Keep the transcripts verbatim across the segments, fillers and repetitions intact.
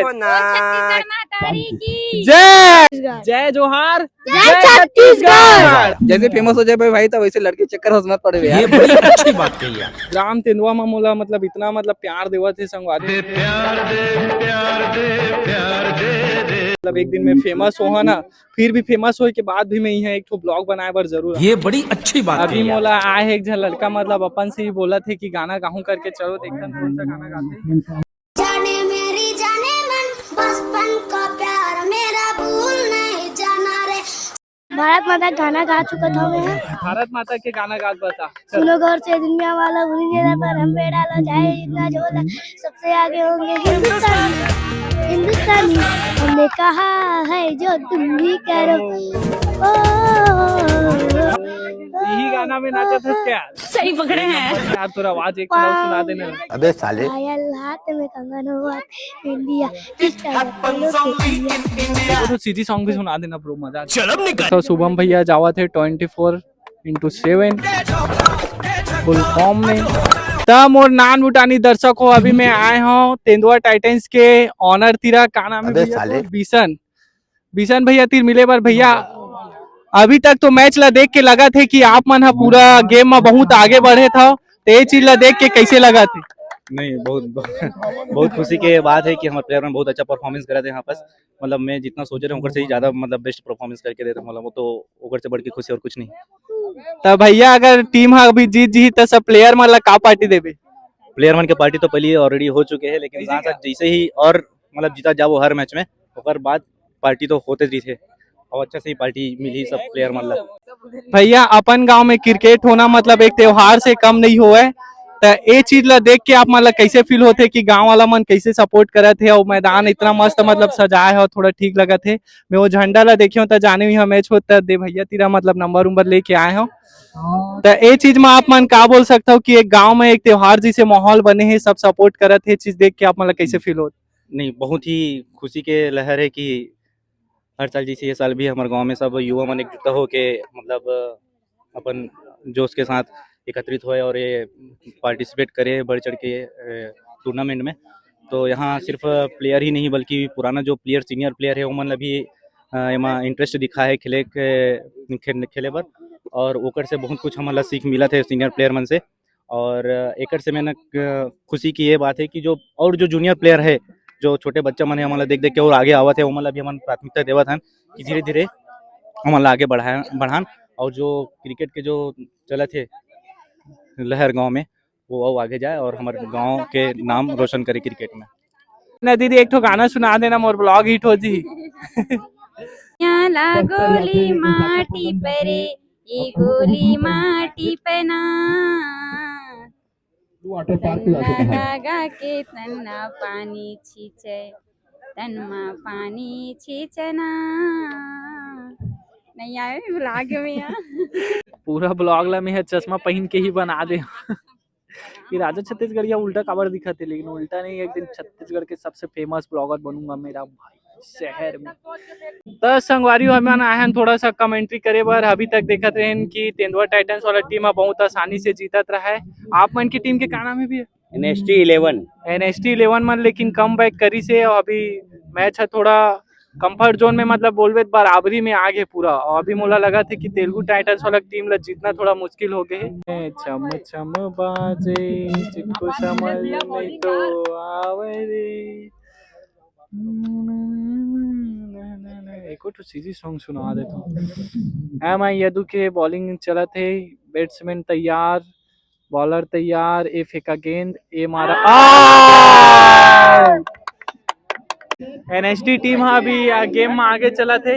छत्तीसगढ़ महतारी की। जय। छत्तीसगढ़। जय जोहार। जय छत्तीसगढ़। जैसे फेमस हो जाए भाई, भाई, तो वैसे लड़के चक्कर हंस मत पड़े ये यार। बड़ी अच्छी बात कही आप। ग्राम तेंदुआ में मोला मतलब इतना मतलब प्यार देवत हे संगवारी। मतलब एक दिन मैं फेमस हो ना, फिर भी फेमस होए के बाद भी मैं यहाँ एक ठो ब्लॉग बनाए बर जरूर आऊँ। ये बड़ी अच्छी बात अभी कही आप। मोला आए हे एक झन लड़का मतलब अपन से ही बोलत हे कि गाना गाहूँ करके, चलो देखथन कौन सा गाना गाथे। जाने मेरी जाने मन बचपन का प्यार मेरा भूल नहीं जाना रे। भारत माता का गाना गा चुका था मैं। भारत माता के गाना गात बता। सुनो गौर से दुनिया वाला, भूल गया पर हम पे डालो जाए इतना झोला, सबसे आगे होंगे हिंदुस्तानी। हिंदुस्तानी हमने कहा है जो तुम भी करो। ओ, यही गाना में नाचत हस क्या? सही पकड़े हैं। यार तोर आवाज एक तरफ सुना देना। अबे साले। पायल हाथ में कंगन हुआ, इंडिया। वो तो सीजी सॉन्ग भी सुना देना ब्रो, मजा आ जाए। तो शुभम भैया जावत हे ट्वेंटी फोर इंटू सेवन फुल फॉर्म में। त मोर नान भूटानी दर्शक हो, अभी मैं आए हूँ तेंदुआ टाइटंस के ऑनर तीरा, का नाम है अबे भैया साले। तोर? बिशन। बिशन भैया तीर मिले बर भैया। अभी तक तो मैच ला देख के लगत हे कि आप मन ह पूरा गेम में बहुत आगे बढ़े था, तो ये चीज ला देख के कैसे लगत हे? नहीं, बहुत बहुत खुशी के बात है कि हमारे प्लेयर मन बहुत अच्छा परफॉर्मेंस करे थे यहाँ पर। मतलब मैं जितना सोचे रहे ओकर से ही ज्यादा मतलब बेस्ट परफॉर्मेंस करके देते मतलब वो तो ओकर से बढ़ के खुशी और कुछ नहीं। त भैया अगर टीम ह अभी जीत जी त सब प्लेयर मन ला का पार्टी देबे? प्लेयर मन के पार्टी तो पहले ऑलरेडी हो चुके हैं, लेकिन साथ साथ जैसे ही और मतलब जीता जाओ हर मैच में, ओकर बाद पार्टी तो होते रही थे और अच्छा से ही पार्टी मिली सब प्लेयर मन ला। भैया अपन गांव में क्रिकेट होना मतलब एक त्योहार से कम नहीं होए, त ए चीज ला देख के आप मन ला कैसे फील होथे कि गांव वाला मन कैसे सपोर्ट करत हे और मैदान इतना मस्त मतलब सजाए हो, थोड़ा ठीक लगत हे। मैं वो झंडा ला देखे हो त जाने हुई मैच होता दे भैया तीरा मतलब नंबर उम्बर लेके आए हो। त ए चीज में आप मन का बोल सकते हो कि एक गांव में एक त्योहार जैसे माहौल बने हे, सब सपोर्ट करत हे, चीज देख के आप मन ला कैसे फील होत? नहीं, बहुत ही खुशी के लहर है कि हर साल जैसे ये साल भी हमारे गांव में सब युवा मन एकजुटता होके मतलब अपन जोश के साथ एकत्रित हुए और ये पार्टिसिपेट करे बढ़ चढ़ के टूर्नामेंट में। तो यहाँ सिर्फ प्लेयर ही नहीं बल्कि पुराना जो प्लेयर सीनियर प्लेयर है ओमन ला भी अ, एमा इंटरेस्ट दिखा है खेले के खेल, खेले बर और ओकर से बहुत कुछ हमन ला सीख मिलत है सीनियर प्लेयर मन से। और एकर से मैं न, अ, खुशी की ये बात है कि जो और जो जूनियर प्लेयर है, जो छोटे बच्चा मन है हमन ला देख देख के और आगे आवत है, ओमन ला भी हमन प्राथमिकता देवत हन कि धीरे धीरे हमन ला आगे बढ़ाए बढ़ान। और जो क्रिकेट के जो चलत है लहर गांव में, वो और आगे जाए और हमारे गांव के नाम रोशन करे क्रिकेट में। ना दीदी, एक ठो गाना सुना देना, मोर ब्लॉग हिट हो जी। यहाँ ला गोली माटी परे, ये गोली माटी पना। तन्ना लगा के तन्ना पानी छींचे, तनमा पानी छींचना। नहीं आए ब्लॉग में यार। पूरा ब्लॉग ला मैं चश्मा पहन के ही बना दे। ये राजा छत्तीसगढ़िया उल्टा काबर दिखत है, लेकिन उल्टा नहीं, एक दिन छत्तीसगढ़ के सबसे फेमस ब्लॉगर बनूंगा मेरा भाई शहर में। त संगवारी हो, हमन आए हन थोड़ा सा कमेंट्री करे बर। अभी तक देखत रहेन कि तेंदुआ टाइटंस वाला टीम ह बहुत आसानी से जीतत रहा है। आप मन की टीम के का नाम है भैया? NST eleven. एनएसटी इलेवन मन लेकिन कम बैक करी से, और अभी मैच है थोड़ा कंफर्ट जोन में, मतलब बोलबे त बराबरी में आ गे पूरा। और अभी मोला लगा थे कि तेलुगु टाइटंस वाला टीम ला जीतना थोड़ा मुश्किल हो गए है। चम चम बाजे, जिनको समझ नहीं तो आवे रे। एको ठो सीजी सॉन्ग सुना देता हूँ। एम आई यदु के बॉलिंग चलत है, बैट्समैन तैयार, बॉलर तैयार, ए फेंका गेंद, ए मारा, आउट। एनएसडी टीम हा अभी आ, गेम में आगे चलत है।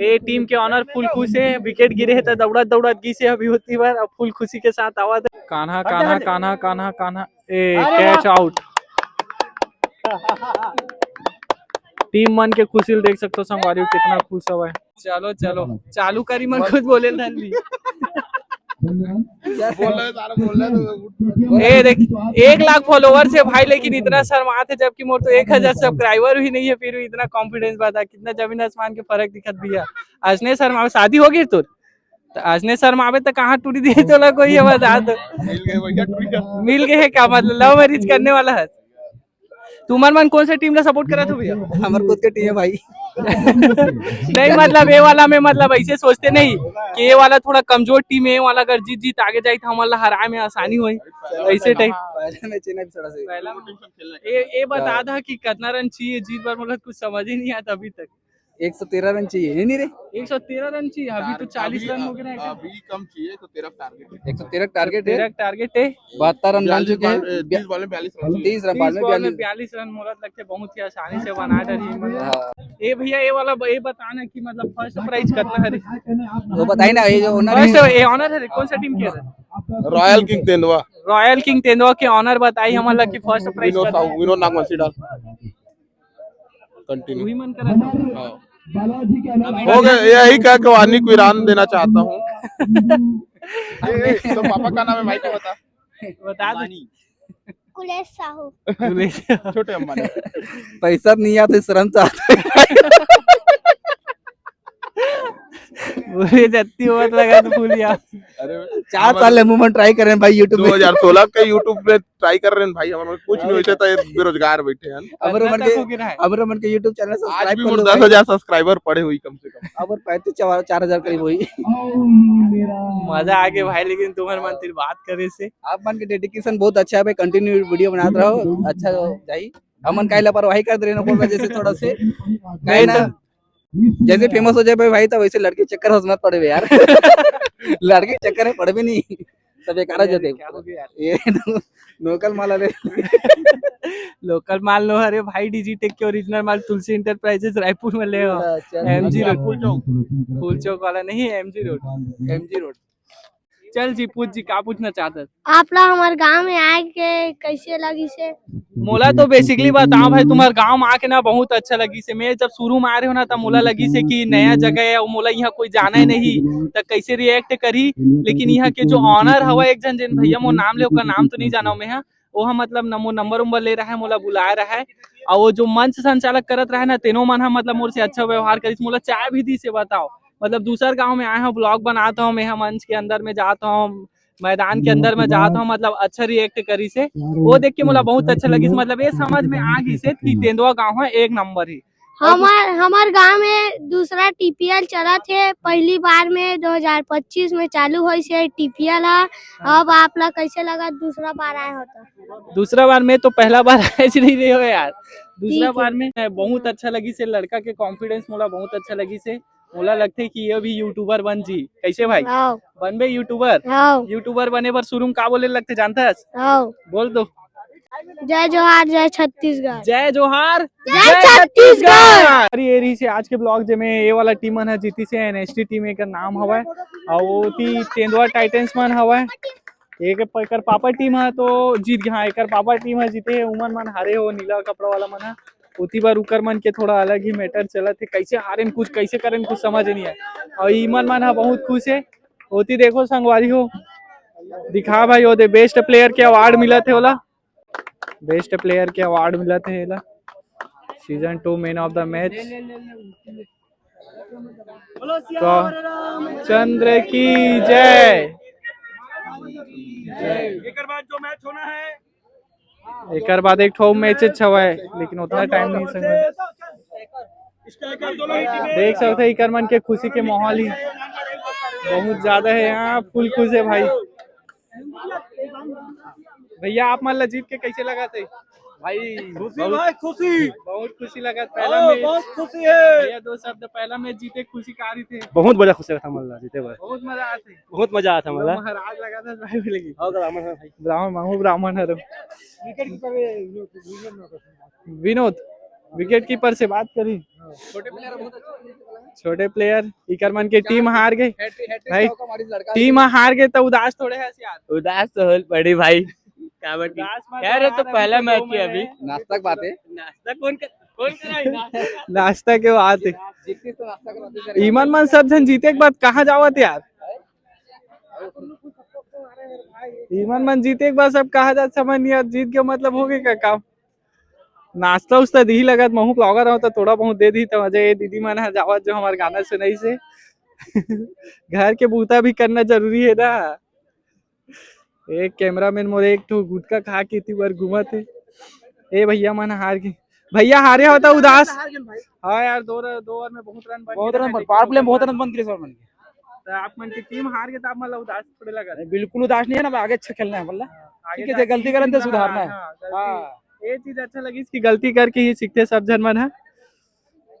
ए टीम के ऑनर फुल खुश है, विकेट गिरे है त दौड़त दौड़त गिस है अभी होती बार, अब फुल खुशी के साथ आवत है। कान्हा कान्हा कान्हा कान्हा कान्हा, ए कैच आउट। टीम मन के खुशी ल देख सकते हो संगवारी हो, कितना खुश हवय। चलो चलो चालू करी, मन खुद बोले धन भी। ए देख, एक लाख फॉलोअर्स है भाई, लेकिन इतना शर्मात है, जबकि मोर तो एक हजार सब्सक्राइबर भी नहीं है, फिर भी इतना कॉन्फिडेंस बात है। कितना जमीन आसमान के फर्क दिखत भैया। असने शर्मावे, शादी हो गई तोर? त असने शर्मावे त कहाँ टूरी दिए तोला कोई, ये बता दो। मिल गए है क्या, मतलब लव मैरिज करने वाला है? तुमन मन कौन से टीम ला सपोर्ट करत हो भैया? हमर खुद के टीम है भाई। नहीं, मतलब ये वाला में, मतलब ऐसे सोचते नहीं कि ये वाला थोड़ा कमजोर टीम है, ये वाला अगर जीत जीत आगे जाए तो हमन ला हराए में आसानी होई, ऐसे टाइप। पहला मैच है ना, अभी थोड़ा सा। पहला ये ये बता दा कि कितना रन चाहिए जीत बर, मतलब कुछ समझ ही नहीं आता अभी तक। एक सौ तेरह रन चाहिए, है नहीं रे? एक सौ तेरह रन चाहिए, अभी तो चालीस रन हो गए हैं। अभी कम चाहिए, तो तेरह टारगेट है। एक सौ तेरह टारगेट है। तेरह टारगेट है। बहत्तर रन बन चुके हैं। तीस बॉल में बयालीस रन। तीस रन, बॉल में बयालीस रन मोला लगथे बहुत ही आसानी से बना डरही। हाँ। ए भैया, ये वाला ब-, ये बताना कि मतलब फर्स्ट प्राइज कितना है? वो बताई ना, ये जो ओनर है। फर्स्ट, ये ओनर है, कौन सा टीम के है? रॉयल किंग तेंदुआ। रॉयल किंग तेंदुआ के ओनर बताई हमन ला कि फर्स्ट प्राइज विनोद कितना साहू, है? विनोद नागवंशी डाल। कंटिन्यू। वही मन करा था। हाँ। हो गया, यही कह के वानी को ईरान देना चाहता हूँ। ए, ए, तो पापा का नाम है, माइक में बता। बता दो। कुलेश साहू। कुलेश। छोटे अम्मा ने। पैसा नहीं आता, शर्म से आता है। पूरे जत्ती होत लगा तो फूल या। अरे, चार साल ले मुंह मन ट्राई कर रहे हैं भाई, YouTube में। दो हज़ार सोलह के YouTube में ट्राई कर रहे हैं भाई, हमारे कुछ नहीं होता था, ये बेरोजगार बैठे हैं। हमरो मन के, हमरो मन के YouTube चैनल सब्सक्राइब कर लो भाई। दस हज़ार सब्सक्राइबर पड़े हुई कम से कम। अब और पैंतीस, चार, चार हज़ार करीब हुई। मजा आ गया भाई, लेकिन तुम्हारे मन तेरी बात करे से। आप मन के डेडिकेशन बहुत अच्छा है भाई, कंटिन्यू वीडियो बनाते रहो, अच्छा जाई। हमन काहे लापरवाही कर दे रहे हैं, जैसे थोड़ा से, काहे ना, जैसे फेमस हो जाए भाई, तब वैसे लड़की चक्कर में मत पड़े यार। लड़की चक्कर में पड़बे नहीं, तब बेकार हो जाते। क्या हो गया यार? ये लोकल माल ले। लोकल माल लो, अरे भाई, डिजिटेक के ओरिजिनल माल तुलसी इंटरप्राइजेस रायपुर में ले हो। अच्छा, एमजी अच्छा। रोड। फूल चौक। फूल चौक वाला नहीं, एमजी रोड। MG road. चल जी, पूछ जी, का पूछना चाहत हस? आप ला हमर गांव में आए के कैसे लगिस हे? मोला तो basically बताओ भाई, तुम्हार गांव में आके ना बहुत अच्छा लगिस हे। मैं जब शुरू में आ रहे हो ना, तब मोला लगिस हे कि नया जगह है, मोला यहाँ कोई जाना ही नहीं, त कैसे रिएक्ट करी। लेकिन यहाँ के जो ओनर हवा एक झन, जेन भैया, मोर नाम ले, ओकर नाम तो नहीं जाना मैं, हाँ, वो ह मतलब न-, मोर नंबर उम्बर ले रहा है, मोला बुलाए रहा है, और वो जो मंच संचालक करत रहा है ना, तेनो मन ह मतलब मोर से अच्छा व्यवहार करिस, मोला चाय भी दिस हे। बताओ, मतलब दूसर गांव में आए हो, ब्लॉग बनात हो, मैं ह मंच के अंदर में जात हो, मैदान के अंदर में जात हो, मतलब अच्छा रिएक्ट करिस हे, वो देख के मोला बहुत अच्छा लगिस। मतलब ये समझ में आ गिस हे कि तेंदुआ गांव ह एक नंबर हे। हमर, हमर गांव में दूसरा टीपीएल चलत हे। पहली बार में दो हज़ार पच्चीस में चालू होइस हे टीपीएल ह। हाँ। अब आप ला कैसे लगा दूसरा बार आए हो तो? दूसरा बार में तो पहला बार आए जी नहीं रहे हो यार। दूसरा ठीक है। बार में बहुत अच्छा लगिस हे, लड़का के कॉन्फिडेंस मोला बहुत अच्छा लगिस हे। मोला लगथे कि ये भी यूट्यूबर बन जी। कैसे भाई? हाँ। बनबे यूट्यूबर? हाँ। यूट्यूबर बने बर शुरू में का बोले लगथे जानथस? हाँ। बोल दो। जय जोहार, जय छत्तीसगढ़। जय जोहार, जय छत्तीसगढ़। अरे ये रही से आज के ब्लॉग, जेमे ये वाला टीम मन ह जीती से, एनएसटी टीम एकर नाम हवय, अउ ओती तेंदुआ टाइटंस मन हवय। एक प-, एकर पापा टीम ह तो जीत गया, हाँ, एकर पापा टीम ह जीते हे, उमन मन हारे हो, नीला कपड़ा वाला मन ह। ओती बर उकर मन के थोड़ा अलग ही मैटर चलत हे, कैसे हारेन कुछ, कैसे करेन कुछ समझ नहीं आए। अउ इमन मन ह बहुत खुश हे। ओती देखो संगवारी हो, दिखा भाई, ओदे बेस्ट प्लेयर के अवार्ड मिलत हे ओला। बेस्ट प्लेयर के अवार्ड मिलत हे एला। Season two man of the match. तो चंद्र की जय। एकर बाद जो मैच होना है, एकर बाद एक ठो मैच अच्छा हुआ है, लेकिन उतना टाइम नहीं संग। देख सकते हैं इकर मन के खुशी के माहौल ही बहुत ज्यादा है यहाँ, फुल खुश है भाई। भैया, आप मन ला जीत के कैसे लगा थे? भाई, खुशी बहुत, भाई, खुशी। बहुत खुशी लगा। पहला हाँ, मैच, बहुत खुशी है। भैया, दो शब्द, पहला मैच जीते, खुशी का रही थे? बहुत बड़ा खुशी लगा था मन ला जीते भाई। बहुत मजा आते। बहुत मजा आया था मन ला। महाराज लगा था भाई बोले कि। हाँ, ब्राह्मण है भाई। ब्राह्मण, महू ब्राह्मण है रो। विकेट कीपर भी विनोद, विकेट कीपर से बात करी। छोटे प्लेयर बहुत अच्छे हैं। छोटे प्लेयर, इकर मन के टीम हार गए। हैट्रिक, हैट्रिक भाई, चौका मारी लड़का। टीम हार गए तो उदास थोड़े है यार। उदास तो होल पड़ी भाई। क्या बात है? उदास मत यार, हो ये तो यार, अभी पहला तो मैच दो है में अभी। है। नाश्ता की बात है। नाश्ता कौन कर, कौन कराई नाश्ता? नाश्ता के बात है। जीततीस तो नाश्ता करवाते सर। इमन मन सब झन जीते के बाद कहाँ जावत यार? इमन मन जीते के बाद सब कहाँ जात समझ नहीं आत। जीत के मतलब हो गए का काम? नाश्ता उस्ता दिही लगत, महू ब्लॉगर हूँ तो थोड़ा बहुत दे दी। तो मजे ये दीदी मन ह जावत जो हमारे गाना सुनाई से। घर के बूता भी करना जरूरी है ना। एक कैमरामैन मोर एक ठो गुटखा खा के इतनी बार घूमत है। ए भैया मन हार गे, भैया हारे हो त उदास। हार गेन भाई। हाँ यार, दो र- दो ओवर में बहुत रन बन बहुत गे रन रहा बन, है। पावर प्ले में बहुत रन बन गे सर मन के। त आप मन के टीम हार गे त आप मन ला उदास थोड़े लगा? बिल्कुल उदास नहीं है ना, आगे अच्छा खेलना है बोला। आगे ठीक है, जाके जे गलती ही करन ते सीखना सुधारना है। है। हाँ, गलती। हाँ। ये चीज अच्छा लगिस कि गलती करके ही सीखथे सब झन मन ह।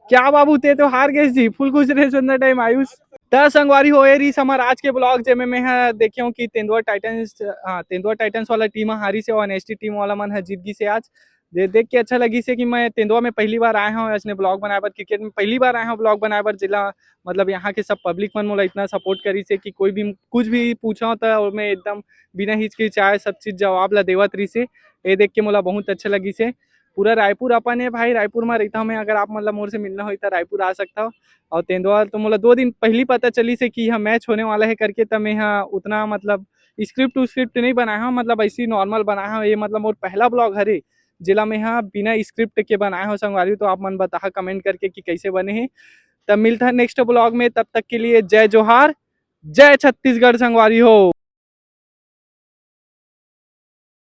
क्या बाबू, ते तो हार गेस जी, फुल खुश रहे सुंदर टाइम आयुष। त संगवारी हो, ए रहिस हमर आज के ब्लॉग, जेमे मैं ह देखे हूँ कि तेंदुआ टाइटंस, हाँ, तेंदुआ टाइटंस वाला टीम ह हारिस हे और एनएसटी टीम वाला मन ह जीत गिस हे आज। दे देख के अच्छा लगिस हे कि मैं तेंदुआ में पहली बार आए हूँ, ऐसने ब्लॉग बनाए बर, क्रिकेट में पहली बार आए हूँ ब्लॉग बनाए बर, जिला मतलब यहाँ के सब पब्लिक मन मोला इतना सपोर्ट करिस हे कि कोई भी कुछ भी पूछा त ओमे एकदम बिना हिचकिचाए सब चीज जवाब ला देवत रहिस हे। ये देख के मोला बहुत अच्छा लगिस हे। पूरा रायपुर अपन हे भाई, रायपुर में रहता हूँ मैं। अगर आप मतलब मोर से मिलना होई त रायपुर आ सकता हो। और तेंदुआ तो मोला दो दिन पहली पता चलिस हे कि यह मैच होने वाला है करके, त मैं ह उतना मतलब स्क्रिप्ट स्क्रिप्ट नहीं बनाया हूँ, मतलब ऐसी नॉर्मल बनाया हूँ। ये मतलब मोर पहला ब्लॉग हरे जेला मैं ह बिना स्क्रिप्ट के बनाया हूँ संगवारी। तो आप मन बताहा कमेंट करके कि कैसे बने हे। तब मिलता है नेक्स्ट ब्लॉग में, तब तक के लिए जय जोहार, जय छत्तीसगढ़ संगवारी हो।